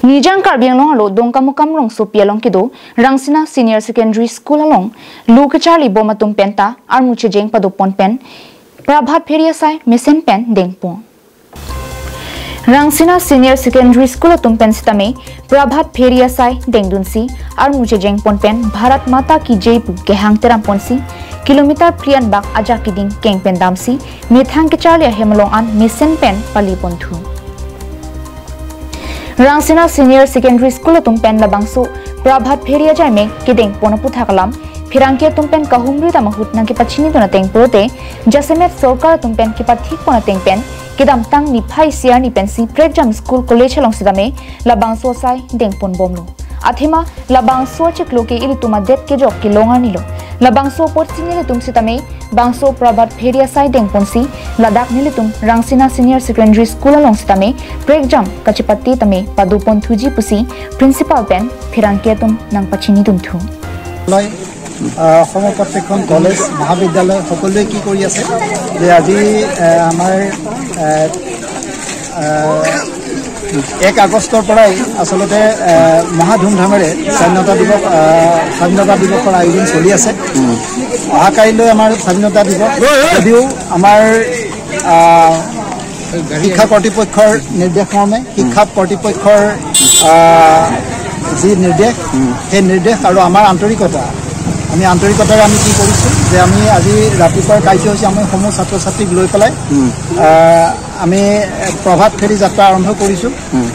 Nijang Karbi Anglong alo Dongkamukam rong sopialong kido Rangsina Senior Secondary School along lu kecharli bomatum penta armuche jeng padopon pen Prabhat Pheria sai mesen pen dengpong Rangsina Senior Secondary School atum pen sitame Prabhat Pheria sai dengdunsi armuche jeng pon pen Bharat Mata ki jai pu kehang teram ponsi kilometer prian bak aja kiding keng pen damsi methang kecharli hemlong an mesen pen pali ponthu Rangsina Senior Secondary School tumpen labangsu Prabhat Pheria jaime kideng ponopu thakalam Phirangkia tumpen kahumri tamahut nang kipachini dona tengprote Jasemet Sarkar tumpen kipathik pona tengpen kidam tang ni phai siar ni pensi Prekjam School College along sidame labangsu sai dengpon bomlo Athima labangsu chiklo ke ilituma det ke jok ki longa nilo Labangso porsi tum sitame Bangso Prabhat Pheria sai dengponsi Ladakh nilitum Rangsina Senior Secondary School along sitame Prekjam Kachipatti tame Padupon thuji pusi Principal pen Phirangketum nangpachini dumthu অসমৰ প্ৰত্যেকখন college মহাবিদ্যালয় সকলোৱে কি কৰি আছে যে আজি আমাৰ 1 আগষ্টৰ পৰাই আসলতে মহা ধুমধামেৰে স্বাধীনতা দিৱসৰ আয়োজন চলি আছে। অহা কাইলৈ আমাৰ স্বাধীনতা দিৱস যদিও আমাৰ শিক্ষা কৰ্তৃপক্ষৰ নিৰ্দেশ মৰ্মে শিক্ষা কৰ্তৃপক্ষৰ যি নিৰ্দেশ সেই নিৰ্দেশ আৰু আমাৰ আন্তৰিকতা আমি আন্তৰিকতাৰে আমি কি কৰিছোঁ যে আমি আজি ৰাতিপুৱাৰ কাৰ্যসূচী আমি সমূহ ছাত্ৰ ছাত্ৰীক লৈ পেলাই আমি প্ৰভাত ফেৰী যাত্ৰা আৰম্ভ কৰিছোঁ।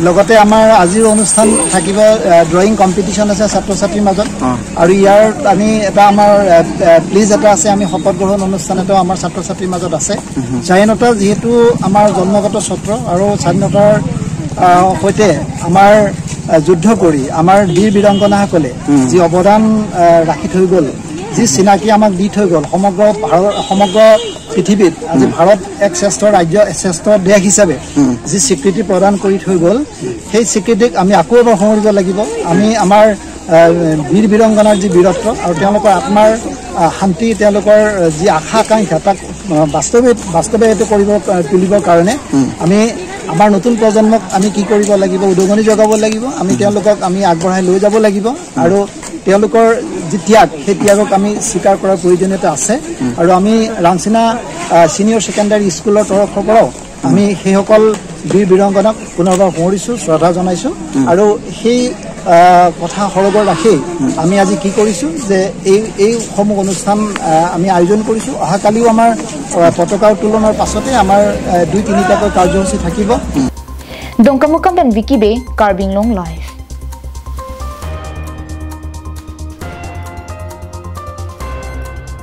লগতে আমাৰ আজিৰ অনুষ্ঠান থাকিব ড্ৰয়িং কম্পিটিশ্যন আছে ছাত্ৰ ছাত্ৰীৰ মাজত আৰু ইয়াৰ আমি এটা আমাৰ প্লিজ এটা আছে আমি শপত গ্ৰহণ অনুষ্ঠান এটাও আমাৰ ছাত্ৰ ছাত্ৰীৰ মাজত আছে। স্বাধীনতা যিহেতু আমাৰ জন্মগত সত্ৰ আৰু স্বাধীনতাৰ সৈতে আমাৰ যুদ্ধ কৰি আমাৰ বীৰ বীৰাংগনাসকলে যি অৱদান ৰাখি থৈ গ'ল যি চিনাকি আমাক দি থৈ গ'ল সমগ্ৰ ভাৰত সমগ্ৰ পৃথিৱীত আজি ভাৰত এক শ্ৰেষ্ঠ ৰাজ্য শ্ৰেষ্ঠ দেশ হিচাপে যি স্বীকৃতি প্ৰদান কৰি থৈ গ'ল সেই স্বীকৃতিক আমি আকৌ এবাৰ সোঁৱৰিব লাগিব। আমি আমাৰ বীৰ বীৰাংগনাৰ যি বীৰত্ব আৰু তেওঁলোকৰ আত্মাৰ শান্তি তেওঁলোকৰ যি আশা আকাংক্ষা তাক বাস্তৱায়িত কৰিব তুলিবৰ কাৰণে আমি আমাৰ নতুন প্ৰজন্মক আমি কি কৰিব লাগিব উদগনি যোগাব লাগিব। আমি তেওঁলোকক আমি আগবঢ়াই লৈ যাব লাগিব আৰু তেওঁলোকৰ যি ত্যাগ সেই ত্যাগক আমি স্বীকাৰ কৰাৰ প্ৰয়োজনীয়তা আছে। আৰু আমি ৰাংচিনা ছিনিয়ৰ ছেকেণ্ডাৰী স্কুলৰ তৰফৰ পৰাও আমি সেইসকল বীৰ বীৰাংগনাক পুনৰবাৰ সোঁৱৰিছোঁ শ্ৰদ্ধা জনাইছোঁ আৰু সেই কথা সৰগৰ ৰাখি আমি আজি কি কৰিছোঁ যে এইসমূহ অনুষ্ঠান আমি আয়োজন কৰিছোঁ। অহাকালিও আমাৰ পতাকা উত্তোলনৰ পাছতে আমাৰ 2-3টাকৈ কাৰ্যসূচী থাকিব। Dongkamukam Vikibe Karbi Anglong live.